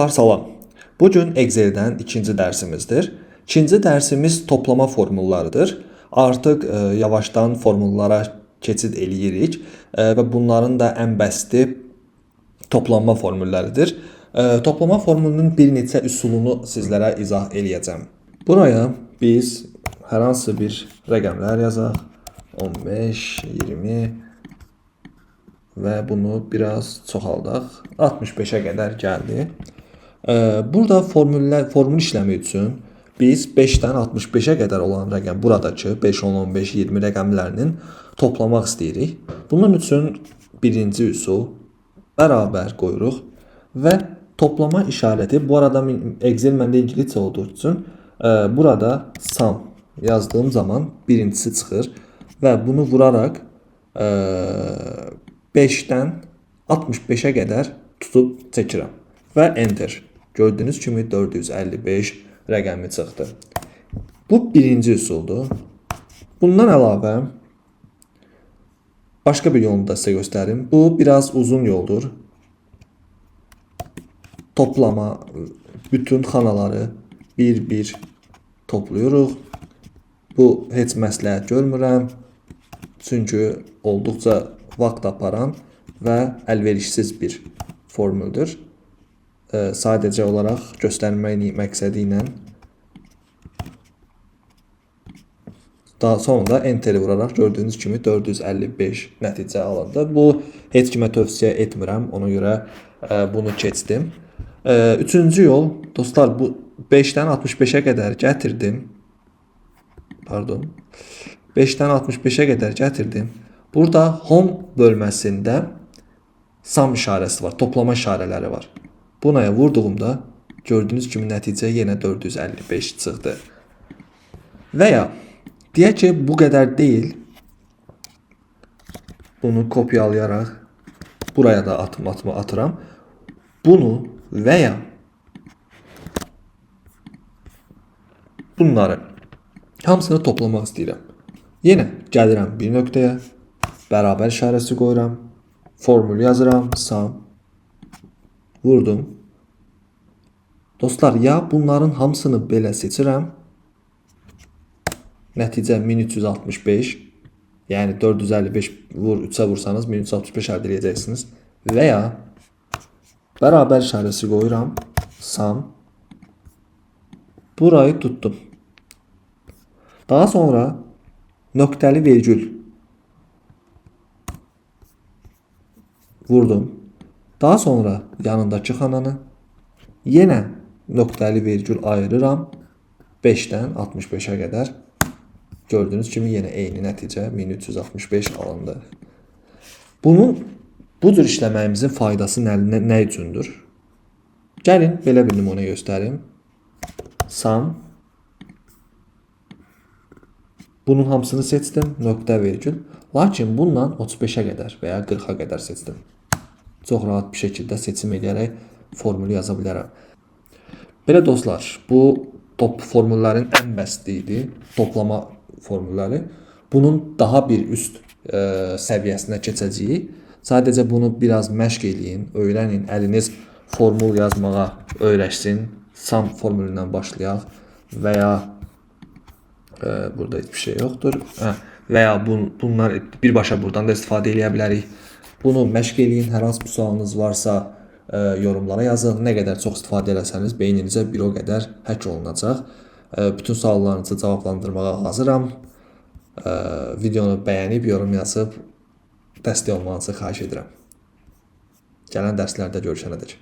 Dostlar salam. Bu gün Excel'dən ikinci dərsimizdir. İkinci dərsimiz toplama formullarıdır. Artıq yavaşdan formullara keçid eləyirik və bunların da ən bəsiti toplanma formülləridir. Toplama formülünün bir neçə üsulunu sizlərə izah eləyəcəm. Buraya biz hər hansı bir rəqəmlər yazaq. 15, 20 və bunu biraz çoxaldaq. 65-ə qədər gəldi. Burada formül işləmi üçün biz 5-dən 65-ə qədər olan rəqəm buradakı 5, 10, 15, 20 rəqəmlərinin toplamaq istəyirik. Bunun üçün birinci üsul bərabər qoyuruq və toplama işarəti, bu arada Excel məndə ingiliscə olduğu üçün burada sum yazdığım zaman birincisi çıxır və bunu vuraraq 5-dən 65-ə qədər tutub çəkirəm və enter. Gördüyünüz kimi 455 rəqəmi çıxdı. Bu birinci üsuldur. Bundan əlavə başqa bir yolunu da sizə göstərim. Bu biraz uzun yoldur. Toplama bütün xanaları bir-bir toplayırıq. Bu heç məsləhət görmürəm. Çünki olduqca vaxt aparan və əlverişsiz bir formüldür. Sadəcə olaraq göstərmək məqsədi ilə daha sonra da Enter-i vuraraq gördüyünüz kimi 455 nəticə alındı. Bu heç kimə tövsiyə etmirəm. Ona görə bunu keçdim. Üçüncü yol, dostlar, bu 5-dən 65-ə qədər gətirdim. Pardon. 5-dən 65-ə qədər gətirdim. Burada Home bölməsində sum işarəsi var, toplama işarələri var. Buna vurduğumda gördüyünüz kimi nəticə yenə 455 çıxdı. Və ya deyək ki, bu qədər deyil. Bunu kopyalayaraq buraya da atıram. Bunu və ya bunları hamısını toplamaq istəyirəm. Yenə gəlirəm bir nöqtəyə, bərabər işarəsi qoyuram, formül yazıram, sum, vurdum. Dostlar, ya bunların hamısını belə seçirəm, nəticə 1365, yəni 455 vur 3-ə vursanız 1365 əldə edəcəksiniz. Və ya bərabər işarəsi qoyuram, sum, burayı tutdum. Daha sonra nöqtəli vergül vurdum. Daha sonra yanındakı xananı yenə nöqtəli vergül ayırıram. 5-dən 65-ə qədər. Gördüyünüz kimi yenə eyni nəticə 1365 alındı. Bunun bu cür işləməyimizin faydası nə üçündür? Gəlin belə bir nümunə göstərim. Sum. Bunun hamısını seçdim, nöqtə vergül. Lakin bununla 35-ə qədər və ya 40-a qədər seçdim. Çox rahat bir şəkildə seçim eləyərək formülü yaza bilərəm. Belə dostlar, bu top formüllərin ən bəsiti idi. Toplama formülləri. Bunun daha bir üst səviyyəsinə keçəcəyik. Sadəcə bunu biraz məşq eləyin, öyrənin, əliniz formül yazmağa öyrəşsin. Sum formülündən başlayaq və ya burada heç bir şey yoxdur. Və ya bunlar birbaşa buradan da istifadə eləyə bilərik. Bunu məşq eləyin. Hər hansı bir sualınız varsa yorumlara yazın. Nə qədər çox istifadə eləsəniz beyninizə bir o qədər həkk olunacaq. Bütün suallarınızı cavablandırmağa hazıram. Videonu bəyənib, yorum yazıb dəstək olmanızı xahiş edirəm. Gələn dərslərdə görüşənədək.